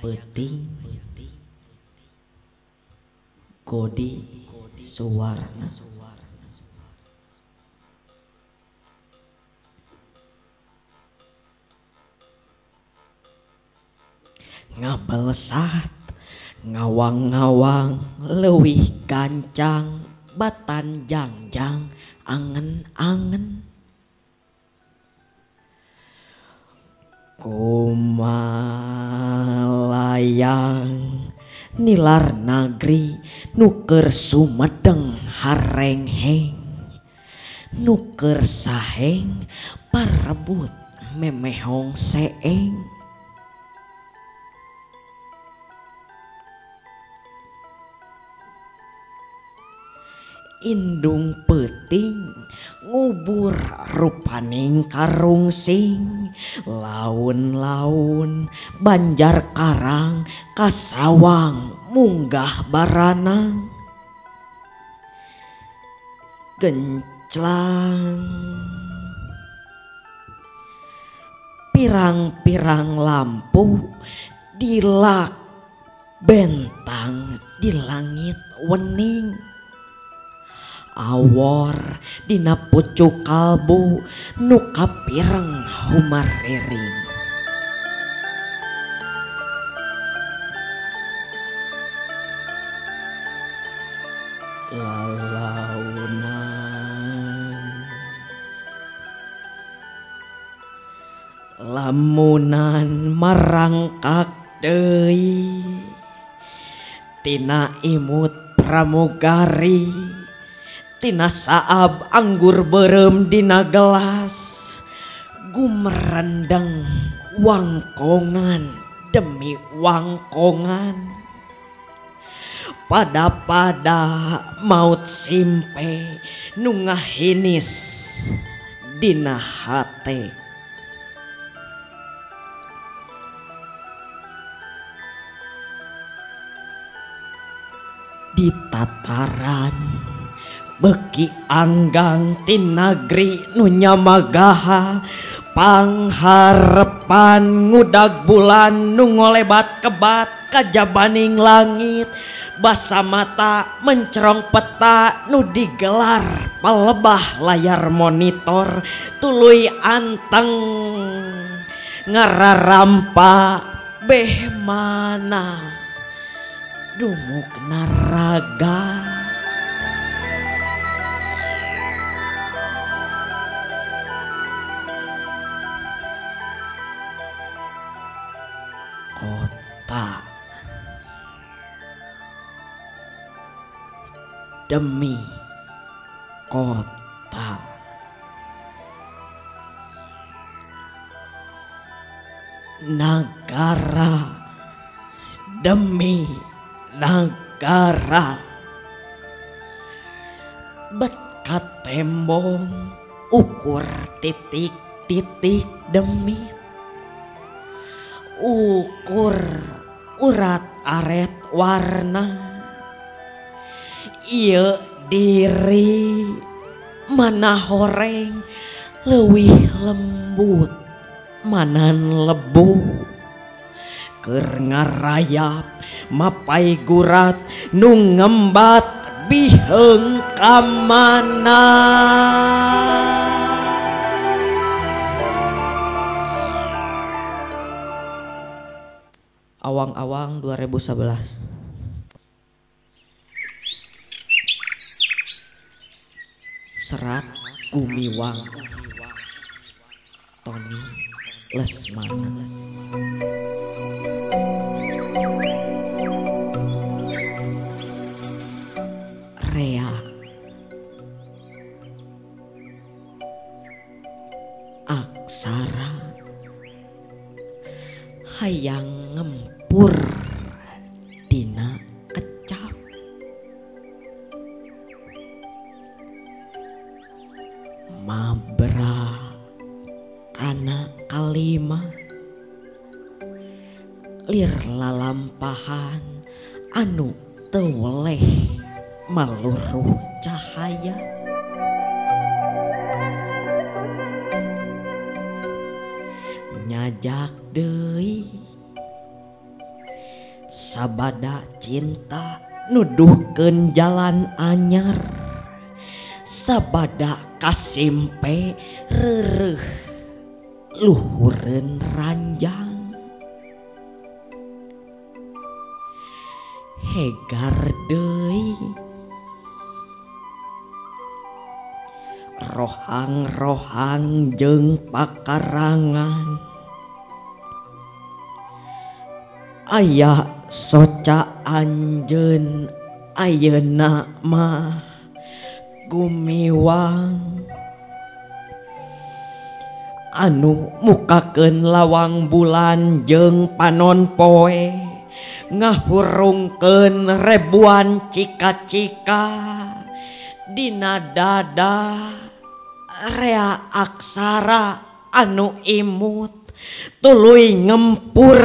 peuting Godi Suwarna. Ngabelesat ngawang-ngawang leuwih gancang batan jangjang angen-angen kumalayang nilar nagri nu keur sumedeng harengheng nu keur saheng parebut memehong seeng indung peuting ngubur rupaning karungsing laun-laun banjar karang kasawang munggah baranang genclang pirang-pirang lampu dilak bentang di langit wening awor dina pucuk kalbu nu kapireng humariring lalaunan lamunan marangkak deui tina imut pramugari tina saab anggur beureum dina gelas gumerendeng wangkongan demi wangkongan pada-pada maut simpe nu ngahinis dina hate di tataran beki anggang ti nagri nu nyamagaha pangharepan ngudag bulan nu ngolebat kebat kajabaning langit basa mata mencerong peta nu digelar palebah layar monitor tuluy anteng ngararampa beh mana dumukna raga. Kota demi kota nagara demi nagara bet katembong ukur titik-titik demi ukur urat aret warna ieu diri mana horeng leuwih lembut manan lebu keur ngarayap mapai gurat nu ngembat biheung ka mana. Awang-awang 2011. Serat Gumiwang Toni Lesmana. Rea Aksara hayang ngempur dina kecap mabra kana kalima lir lalampahan anu teu weleh maluruh cahaya nyajak deui Sabada cinta nuduhkeun jalan anyar, sabada kasimpe reureuh luhureun ranjang. Hegar deui rohang-rohang jeung pakarangan, aya soca anjeun ayeuna mah gumiwang anu mukakeun lawang bulan jeung panon poe, ngahurungkeun rebuan cika-cika dina dada rea aksara anu imut tuluy ngempur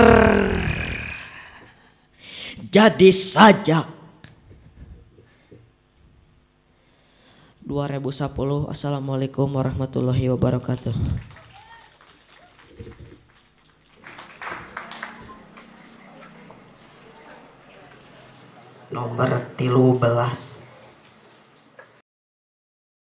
jadi sajak. 2010. Assalamualaikum warahmatullahi wabarakatuh. Nomor 13.